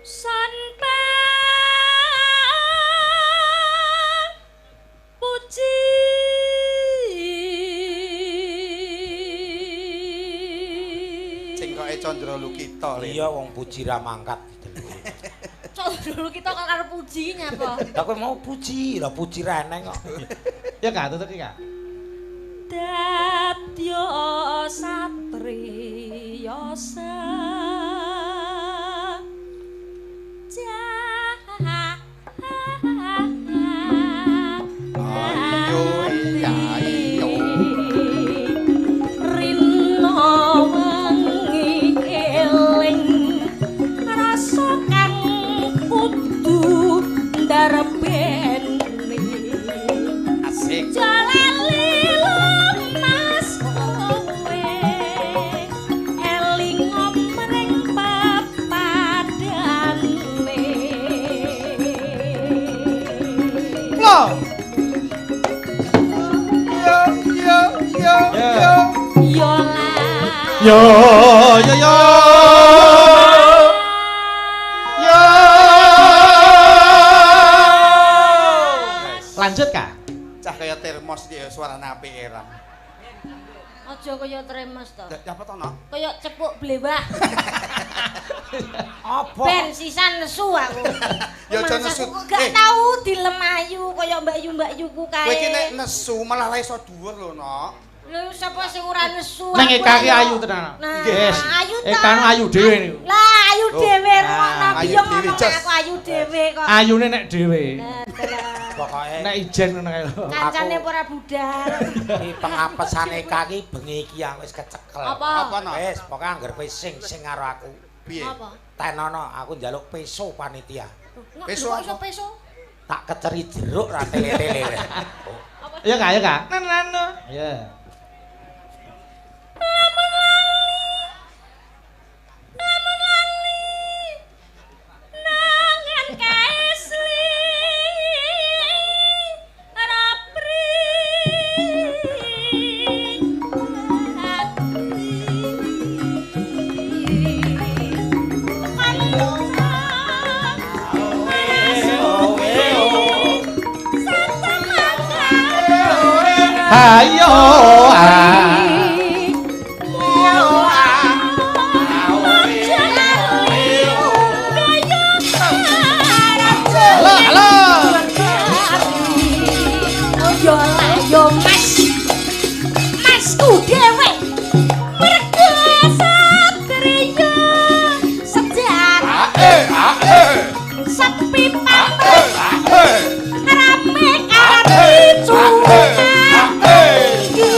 Sanpa puji. Cengkoke Candra Lukita le. Iya wong puji ra mangkat. Candra Lukita kok karo puji nyapa? Lah kowe mau puji, lah puji ra eneng kok. Ya Kak, tutup iki Kak. Dadya satriya Ayo iya iyo. Rina wengi eling rasa kang kudu ndarbeni. Asik. Jalali lemas kowe eling mring papadane. Lo. Yo yo yo yo. Yo lah. Yo yo yo. Yo. Lanjut Kak. Cah kaya termos iki ya suarane apik era. Aja kaya tremes to. Lah apa to, Nok? Kaya cepuk blewah. Apa? Ben sisan nesu aku. Ya aja nesu. Aku gak Eh. tau dilemayu kaya mbak-yu-mbakyuku kae. Kowe iki nek nesu malah ra iso dhuwur lho, Nok. Lho sapa sing ora nesu? Neng aku Eka ki ayu tenan. Nah, Yes. ayu ta. Eka nu ayu dhewe niku. Lah ayu Oh. dhewe rungokno Ayu biyen dhewe, ngomong jos. aku ayu dhewe kok. Ayune nek dhewe. Nah, dalah. Pokoke Nek ijen ngono kae lho. Kancane ora budal. iki pengapesane Eka ki bengi iki aku wis kecekel. Apa? Apa, Nok? Wis, pokoke angger kowe sing karo aku. Piye? Apa? Tenono aku njaluk peso panitia. Peso Kok iso apa? peso? Tak keceri jeruk ra tele-tele. Ya Kak, ya Kak. Nana. Ya. Lamun lali. Lamun lali. Nangan kaesli. Ora pri. Ayo. Ah. Halo, halo. Yo yo mas, masku dhewe mergo satriya sejati sepi pamrih rame karo cuma iki.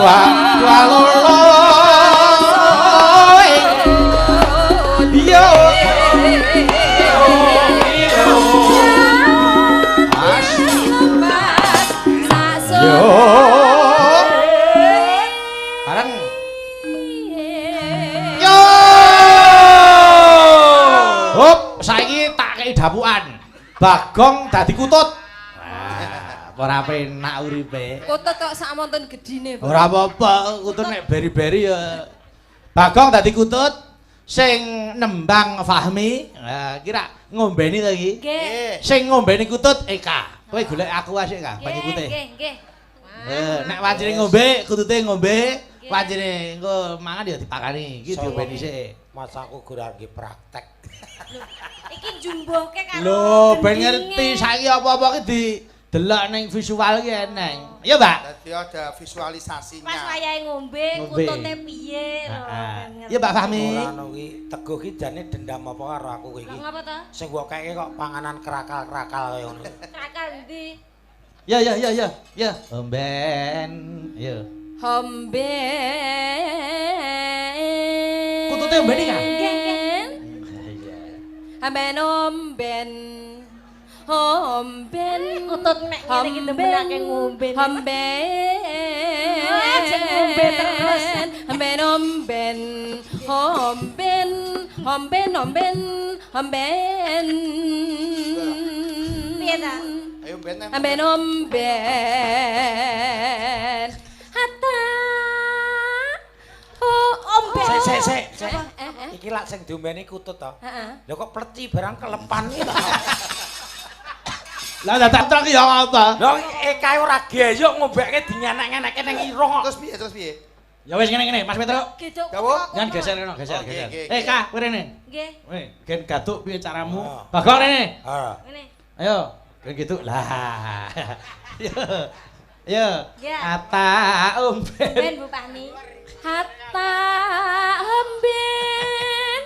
2 2 loro. Yo. Yo. Bareng. Yo. Hop, saiki tak kei dapukan. Bagong dadi kutut. Wah, ora penak uripe. Kutut kok sak monten gedine. Ora apa-apa, kutut nek beri-beri ya. Bagong dadi kutut sing nembang Fahmi. Nah, kira ngombeni to iki? Nggih. Sing ngombeni kutut Eka. Kowe golek aku asik Kak, banyu putih. Nggih, nggih. Nek wancine ngombe, kutute ngombe, wancine engko mangan ya dipakani. Iki diombeni sik. Mas aku ora nggih praktek. Iki njumbuhke karo Lho, ben ngerti saiki apa-apa ki didelok ning visual ki eneng. Iya, Mbak. Dadi ada visualisasinya. Pas wayahe ngombe, kutute piye lho. Iya, Mbak Fahmi. Ora ono ki Teguh ki jane dendam apa karo aku kowe iki. Ngapa to? Sing mbok keke kok panganan krakal-krakal kaya ngono. Krakal ndi? Ya ya ya ya ya. Omben. Ya. Homben. Kutute ombeni kan? Nggih, nggih. Amben omben. Homben. Kutut nek ngene iki demenake ngombe. Homben. Ngombe terus. Homben omben. Homben. Homben omben. Homben. Piye ta? Ayo ben. Amben omben. Hatta. Oh, omben. Sik sik sik. Iki lak sing diombeni kutut to. Heeh. Lho kok pleci barang kelepan iki to. Lah dadak truk ya apa? Lho Eka ora geyok ngombekke dinyenek-nyenekke ning irung kok. Terus piye terus piye? Ya wis ngene-ngene Mas Petro. Dawuh. Jangan geser rene, geser, geser. Eh Kak, kowe rene. Nggih. Weh, gen gaduk piye caramu? Bagong rene. Heeh. Ngene. Ayo, gen gitu. Lah. Yo. Yo. Ata omben. Ben Bu Fahmi. Hatta omben.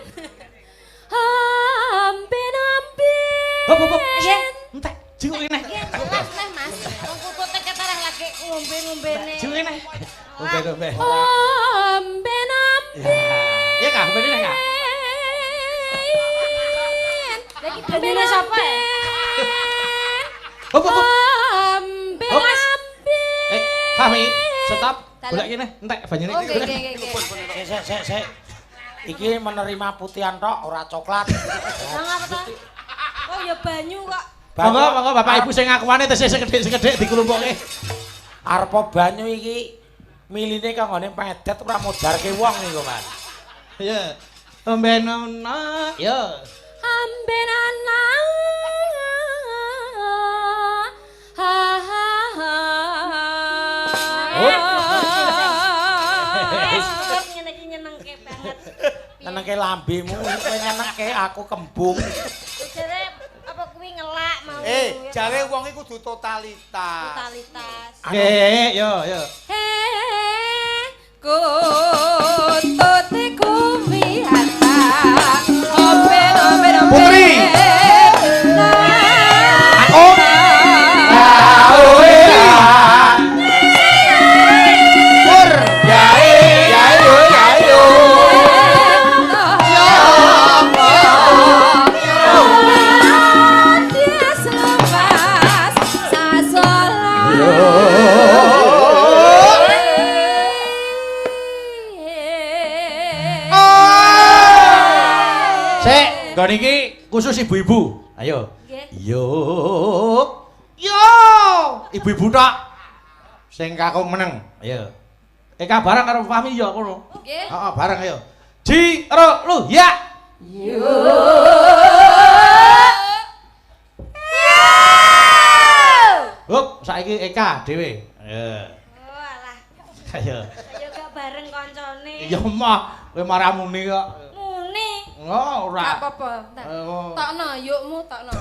Omben omben. Hop hop. Nggih. Entek, jinguk kene. Nggih, jelas neh Mas. Wong kutute ketareh lagi ngombe-ngombene. Jinguk kene. Omben omben. Omben omben. Ya Kak, omben neh Kak. Lagi banyune sapa ya? Hop hop. Omben Hop. omben. Eh, Fahmi, stop. Golek kene, entek banyune. Oke, oke, oke. Sik sik sik. Iki menerima putihan tok ora coklat. Lah ngapa to? Oh ya banyu kok. Monggo, monggo Bapak Ibu sing ngakuane tesih sekedhik-sekedhik diklumpukke. Arepa banyu iki miline kanggone pedet ora modarke wong iku, Mas. Ya. Omben ono. Ya. Amben ana. Ha ha ha. Kutut ngene iki nyenengke banget. Nyenengke lambemu, kowe nyenengke aku kembung. Jare apa kuwi ngelak mau. Eh, jare wong iku kudu totalitas. Totalitas. Nggih, yo yo. He kutut kuwi hatta. Omben omben omben. Putri. Aku. Pur. Yae, yae yo, yae yo. Sik, nggon iki khusus ibu-ibu. Ayo. Nggih. Yo. Yo. Ibu-ibu tok. Sing kakung meneng. Ayo. Eka bareng karo Fahmi ya kono. Nggih. Heeh, bareng ayo. Ji, ro, lu, ya. Yo. Hup, saiki Eka dhewe. Ayo. Oh alah. Ayo. Ayo gak bareng koncone. Ya mah, kowe marah muni kok. Muni. Oh, ora. Gak apa-apa. Tokno yukmu tokno.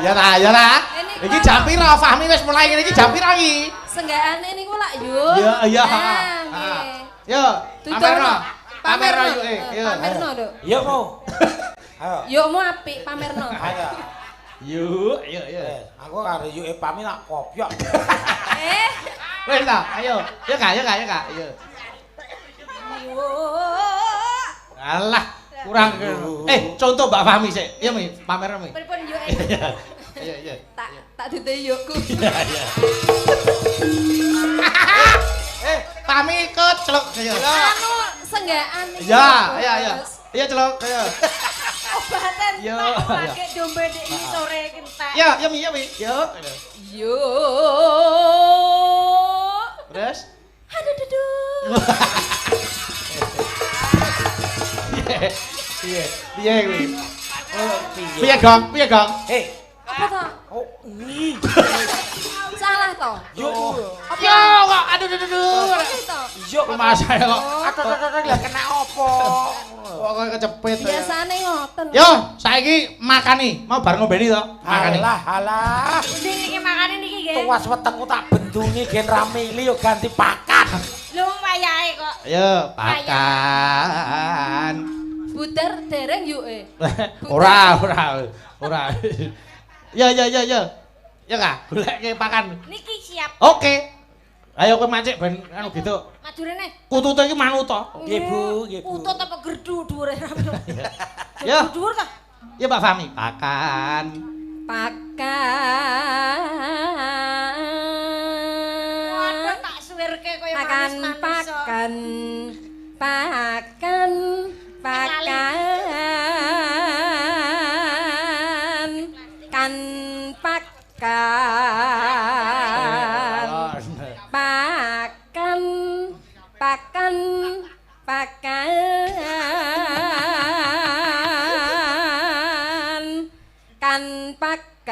Ya ta, ya ta. Iki jam pira Fahmi wis mulai ngene iki jam pira iki? Senggakane niku lak yuk. Iya, iya. Nah, Yo, pamerno. Pamerno yuke. Yo. Pamerno, Nduk. Yuk mu. Ayo. Yukmu apik, pamerno. Ayo. Yuk, yo yo. Aku karo yuke Pami tak kopyok. Eh. Wis ta, ayo. Yo Kak, yo Kak, yo Kak. Yo. Alah, kurang. Contoh Mbak Fahmi sik. Iya Mi, pamer Mi. Pripun yo? Iya, iya. Tak duduhi yukku. Iya, iya. Fahmi ikut celuk. Ayo. Anu senggaan iki. Iya, iya, iya. Iya celuk, ayo. Obaten Yo, tak yo. lagi dombe ndek iki sore iki entek. Yo, yo Mi, yo Mi. Yo. Yo. Terus? Aduh duduh. Piye? Piye kuwi? Piye, Gong? Piye, Gong? Apa to? Oh, ni. Salah to? Yo. Yo kok aduh aduh aduh. Apa to? Yo Mas saya kok Aduh, aduh, aduh, lah kena opo? kok kok kecepit. Biasane ngoten. Yo, saiki makani. Mau bar ngombeni to? Makani. Alah, alah. Endi niki makane niki nggih. Tuwas wetengku tak bendungi gen ra mili yo ganti pakan. Lho wayahe kok. Ayo, pakan. Budar dereng yuke. Ora, ora, ora. Ya, ya, ya, ya. Ya Kak, goleke pakan. Niki siap. Oke. Ayo kowe mancik ben anu gitu. Madurene. Kutute iki manut to. Nggih, Bu, nggih, Bu. Kutut apa gerdu dhuwure. Ya. Dhuwur ta? Ya Pak Fahmi, pakan. Pakan. Waduh tak suwirke kaya Pakan manis-manis kok. pakan. Pakan pakan. Kan pakan. Pakan pakan pakan. Kan pakan.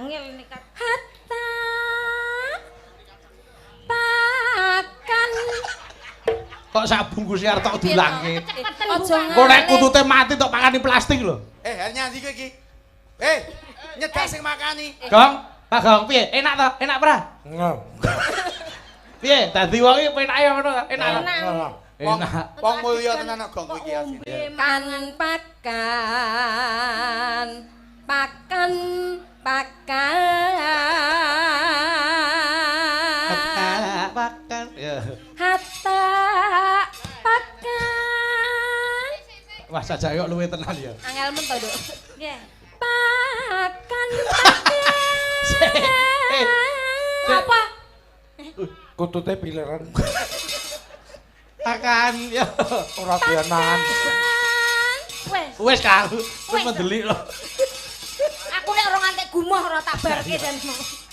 Angel nika. Hatta pakan. Kok sak bungkus arep tok dulangke. Aja Kok nek kutute mati tok pakani plastik lho. Nyandi kowe iki. Nyedak sing makani. Gong, Pak Gong, piye? Enak to? Enak ora? Ngem. Piye? Dadi wong iki penake ngono ta? Enak. to? Enak. Wong Enak. wong mulya tenan kok Gong kowe iki asline. Kan pakan pakan pakan. Pakan. Ya. Hatta pakan. Wah, sajake kok luwe tenan ya. Angel men to, Nduk. Nggih. Pakan pakan. Apa? Kutute pileran. Pakan ya. Ora doyan mangan. Wes. Wis Kak, wis mendelik lho. Aku nek ora ngantek gumoh ora tak barke dan.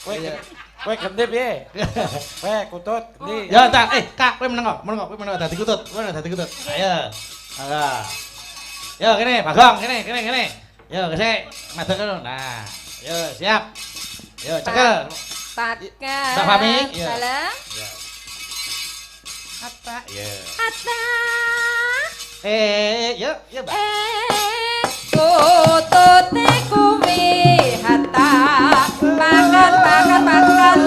Kowe kowe genti piye? Kowe kutut genti. Ya tak, Kak, kowe meneng kok, meneng kok, kowe meneng kok dadi kutut, kowe dadi kutut. Ayo. Ayo. Yo kene, Bagong, kene, kene, kene. Yo kesik, madeg kono. Nah, yo siap. Yo cekel. Pakan. Mbak Fahmi, iya. Salam. Ya. Hatta. Ya. Hatta. Yo, yo, Mbak. Kutute kuwi hatta pakan pakan pakan.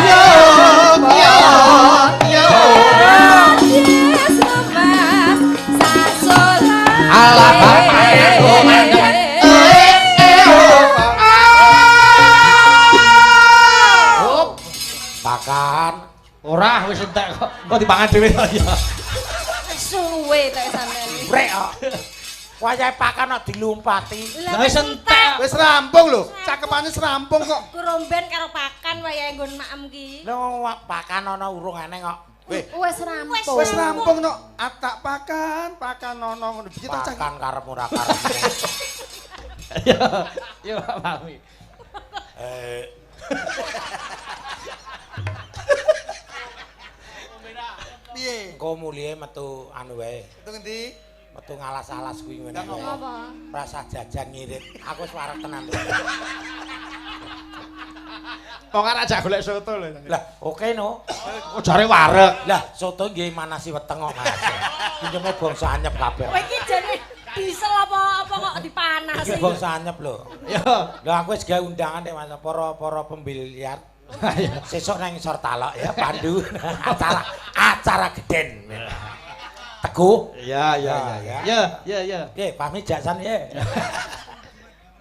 Yo, yo, yo. Alah, bapak, oh, mandek. Oh. Pakan. Ora wis entek kok. Kok dipangan dhewe to ya. Suwe tek sampean. Brek kok. Wayahe pakan kok dilumpati. Lah wis entek. Wis rampung lho, cakepane wis rampung kok. Kuromben karo pakan wayahe nggon maem ki. Lho pakan ana urung eneng kok. Weh, Wis rampung. wis rampung no. Atak pakan, pakan nono ngono. Piye to cah? Pakan karep ora karep. Yo, yo Pak Fahmi. Piye? Engko mulihe metu anu wae. Itu ngendi? Metu ngalas-alas kuwi ngene. Lah ngopo? Rasa jajan ngirit. Aku wis wareg tenan. Kok kan ajak golek soto lho. Lah, oke no. Kok jare wareg. Lah, soto nggih manasi weteng kok, Mas. Pinjeme bangsa anyep kabeh. Kowe iki jane diesel apa apa kok dipanasi. Iki bangsa anyep lho. Yo. Lah aku wis gawe undangan nek Mas para-para pembiliar. Ayo. Sesuk nang isor talok ya Pandu. Acara acara geden. Teguh. Iya, iya, iya. Ya, ya, ya. Oke, pamit jaksan ya.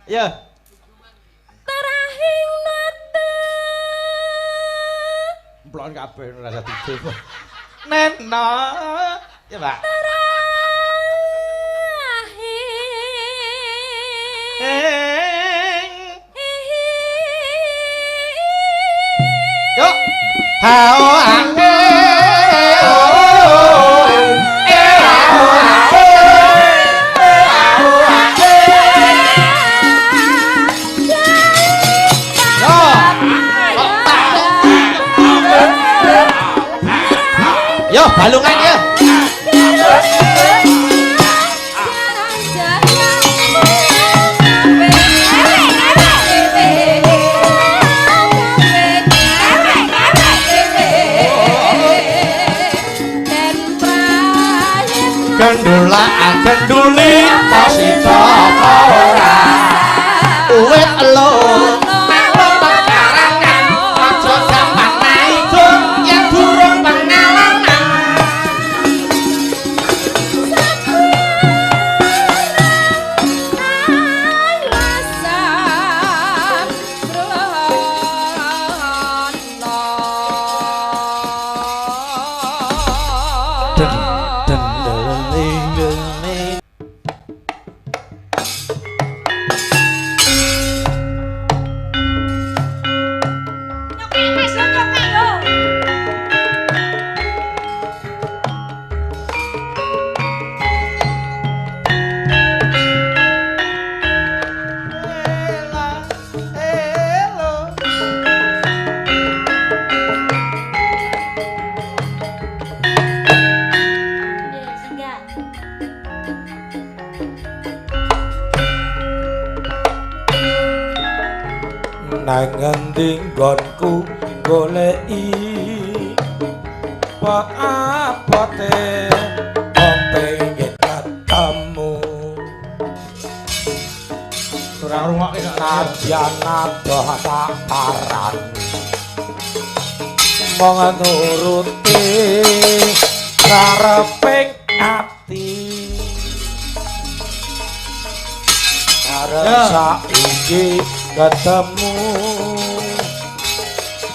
Ya. Terahing nate. Mplon kabeh ora dadi. Nena. Ya, Pak. Terahing. Yo. Hao ake. Yo, balungan ya. Gendula genduli pasita ora. Uwit lo. Aja gampang maido yen durung pengalaman. Nang ngendi nggonku goleki apote wong pengen ketemu. Ora ngrungokke kok. Nadyan adoh tak parani mong nuruti kareping ati. Arep saiki ketemu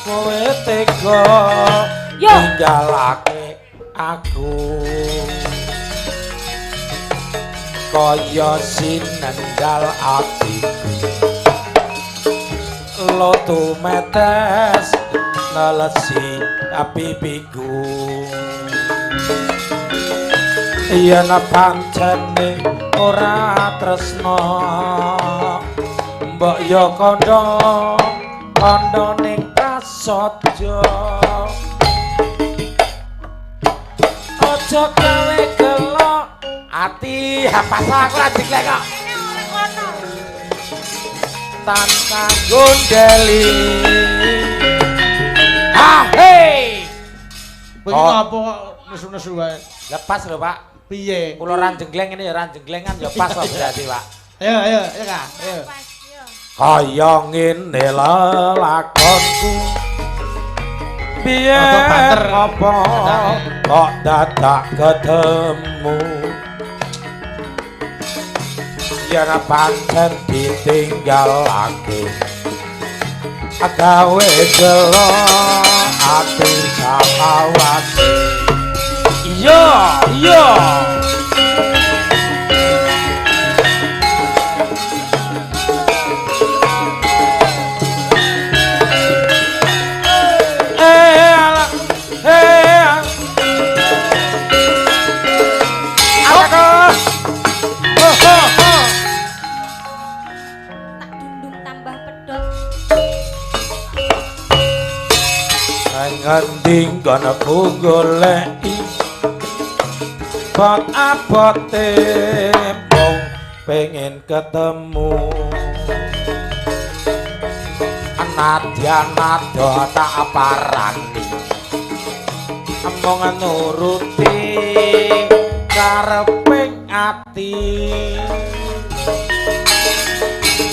kowe tega ninggalake aku kaya sinendal atiku lotu metes nelesi pipiku. Yen pancene ora tresna mbok ya kandha kandha ning prasaja. Aja gawe gelo ati hapas aku ra diklek kok. Tansah gondeli. Ah hei. Kowe iki ngopo kok nesu-nesu wae? Lepas lho, Pak. Piye? Kula ra jengleng ngene ya ra jenglengan ya pas kok berarti, Pak. Ayo, ayo, ayo Kak. Ayo. Kaya ngene lelakonku. Piye apa kok dadak ketemu. Yen pancen ditinggalake gawe gelo ati sakawase. Iya, iya. Tak dundung tambah pedot. Ngendi nggonku goleki bot abote mung pengen ketemu. Nadyan adoh tak parani mung nuruti kareping ati.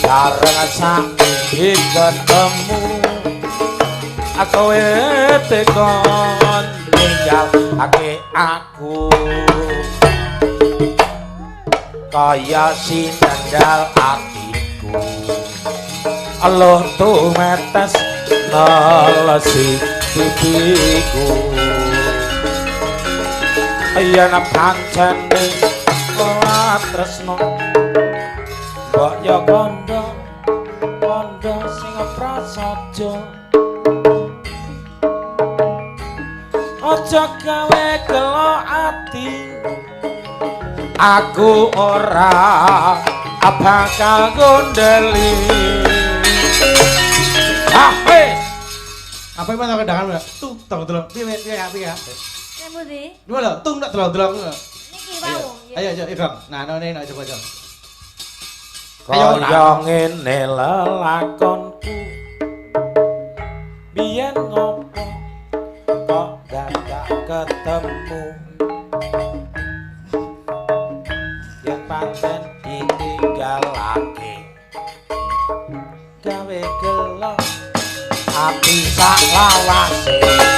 Bareng saiki ketemu Kowe tekon ninggalake aku kaya sinendal atiku eluh tumetes nelesi pipiku yen pancene ora tresno mbok yo kandha kandha sing prasaja aja gawe gelo ati aku ora bakal gondeli. Ah, weh. Apa iki mana kendangan lho? Tung tong delok. Piye piye ya piye ya. Nek pundi? Lho lho, tung tak delok-delok. Niki wau. Ayo ayo ayo Gong. Nah, no ne coba coba. Kaya ngene lelakonku biyen ngopo kok dadak ketemu yen pancen ditinggalake gawe gelo ati sak lawase.